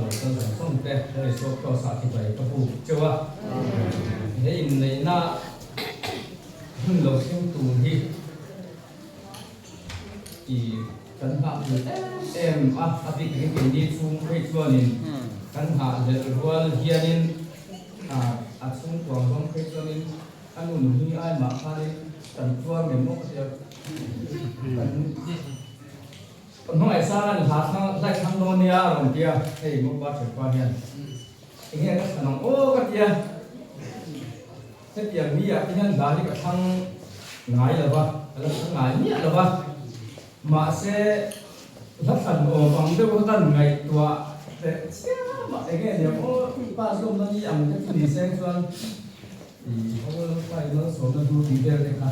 lo kal zawng zawng te Lal Isua Kraws ah chibai ka buk cheu a. He inneihna hun lo thleng tur hi i kan nghah hlelh em em a, a bik ring keini chhung phei chuanin kan nghah hlelh rual hianin a chhungkuang zawng phei chuanin A nun hi ai mah khanin kan tuar ngei maw ka tia. Kan kan hmangaih sang an hla thlang hlai thlang dawn nia a rawn tia hei mopa thianpa hian enge ka thlan ang aw ka tia. Hetiang mi ah te hian hla hi ka thlang ngai lo va, ka la thlang ngai miah lo va. Mahse hla thlan awm ang deuh kha kan ngaihtuah leh chiam a enge nia aw pa zawmna ni ang te chu ni seng chuan I ho pai malsawmna dur tih vel te kha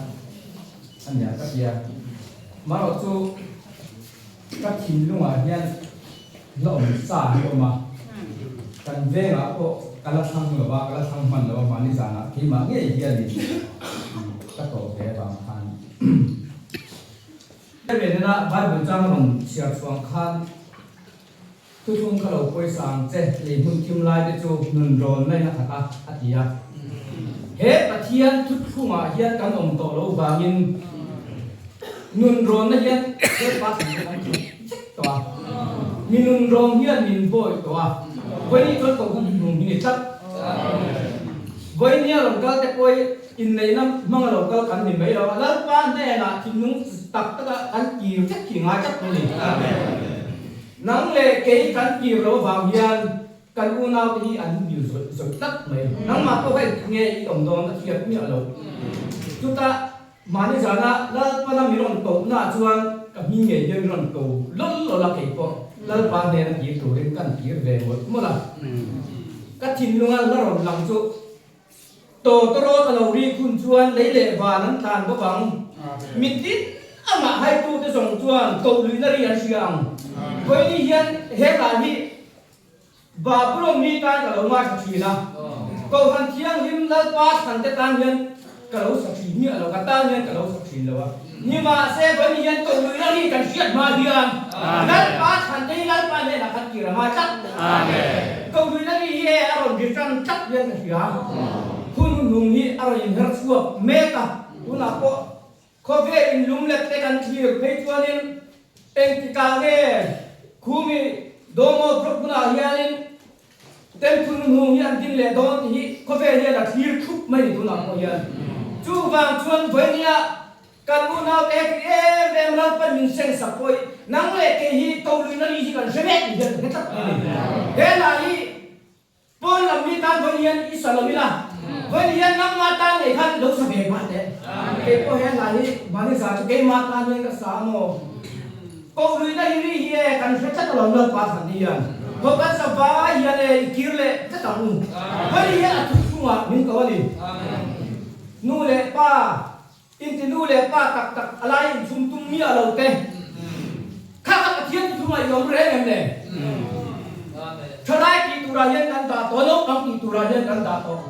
a nia ka tia. Marawh chu ka thinlungah hian la awm sa hi a awm a, kan vengah pawh ka la thlang lo va, ka la thlang hman lo a, mahni zanah keimah ngei hianin ka tawh ve avang khan. Hemi nena Bible chang rawn chhiar chhuang khan Thuthung kha lo pawisa ang che, lei hmun thim lai te chu nun rawn lain a khat a, a ti a. He Pathian thuthlungah hian kan awm tawh lo vangin nun rawnna hian he pa thlan te kan khat vek tawh a. Mi nun rawn hian min bawi tawh a, vawiin chuan kohhran thuhlung hi ni tlat. Vawiin hian rawn kal te pawh hi inneihna hmanga lo kal kan ni mai lo a, Lalpa hnenah thinlung tak taka kan kir vek hi ngai tlat mai a ni. Nang leh kei kan kir lo vang hian kan unaute hi an mil zawih zawih tlat mai. Nangmah pawh kha engtik nge i awm dawn a thiat miah lo. Chutah mahni zana Lalpana min rawn kohnaah chuan ka hming ngei hian min rawn ko lawl lawl a, kei pawh Lalpa hnena kir turin kan kir ve mawlh mawlh a. Ka thinlunga la rawn lang chu Tawtawrawt a lo rik hun chuan lei leh van an tlan bawk ang. Mitin amah haitute zawng chuan koh luihna ri an hria ang. Vawiini hian hetah hi Babulon mi tan ka lo ngaithla thin a, Kohhran Thianghlim Lalpa thlan te tan hian ka lo sa thin miah lo, ka tan hian ka lo sa thin lo a. Nimahse, vawiini hian koh luihna ri kan hriat hma hian Lalpa thlan te hi Lalpa hnenah khan kir a ngai tlat. Koh luihna ri hi e a rawn ri tan tlat hian ka hria. Hun hnung hi a rawn inher chhuak mek a, tunah pawh khawvel inlum let te kan thlir phei chuanin engtikah nge khumi Domo Group hunah hianin Temple hnung hi an din leh dawn tih hi khawvel hian a thlir thup mai ni tunah pawh hian. Chuvang chuan vawinia kan unaute heti em em Lalpan min seng sak pawh hi nang leh kei hi toluina ri hi kan hre mek ni hian ka hre tlat mai a ni. He lah hi pawn lam mi tan vawiin hian i sa lo ila, vawiin hian nangma tan ngei khan lo sa ve mah teh. Kei pawh he lah hi mahni zah chu keimah tan hian ka sa amaw? Kohluihna hi ri hi e kan hre tlat alawm Lalpa thlan ni hian Ho kan sa vai hian e i kir leh tlat ang u Hei hian a thu chhungah min ko a ni Nu leh pa inti nu leh pa tak tak a lai inchhum tum miah lo te kha kha Pathian thu chhungah i awm reng em le Thalai tih turah hian kan dah tawh naupang tih turah hian kan dah tawh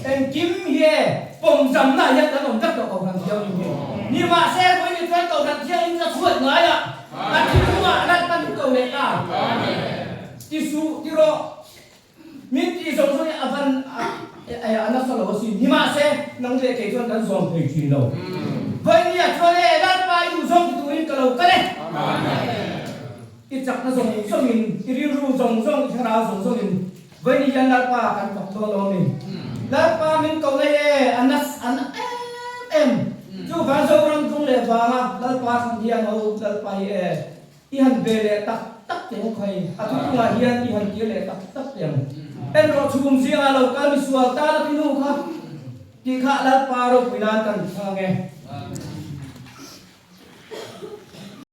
engkim hi e pawmzamna hian kan awm vek tawh Kohhran Thianghlim hi. Nimahse vawiin chuan Kohhran Thianghlim chu a chhuat ngai a, a thinlungah a lan pan ko leh ta. Ti suh ti rawh min tih zawng zawng hi a van a nasa lo asin. Nimahse nang leh kei chuan kan zawm thei thin lo. Vawiin chuan e Lalpa i duhzawng ti turin ka lo kal e. I chakna zawng zawngin, i rilru zawng zawng, i thlarau zawng zawngin vawiin hian Lalpa kan fak dawn lo a mi. Lalpa min ko nei e, a nas a na em em. Chuvang Zoram tung leh vanga Lalpa thlan hian ho Lalpa hi e, i han ve leh tak tak teh ang khai, a thuthlungah hian i han kir leh tak tak teh ang. En rawh chhum zingah lo kal misual tan a tinu kha tih kha Lalpa ropui nan kan thlang e.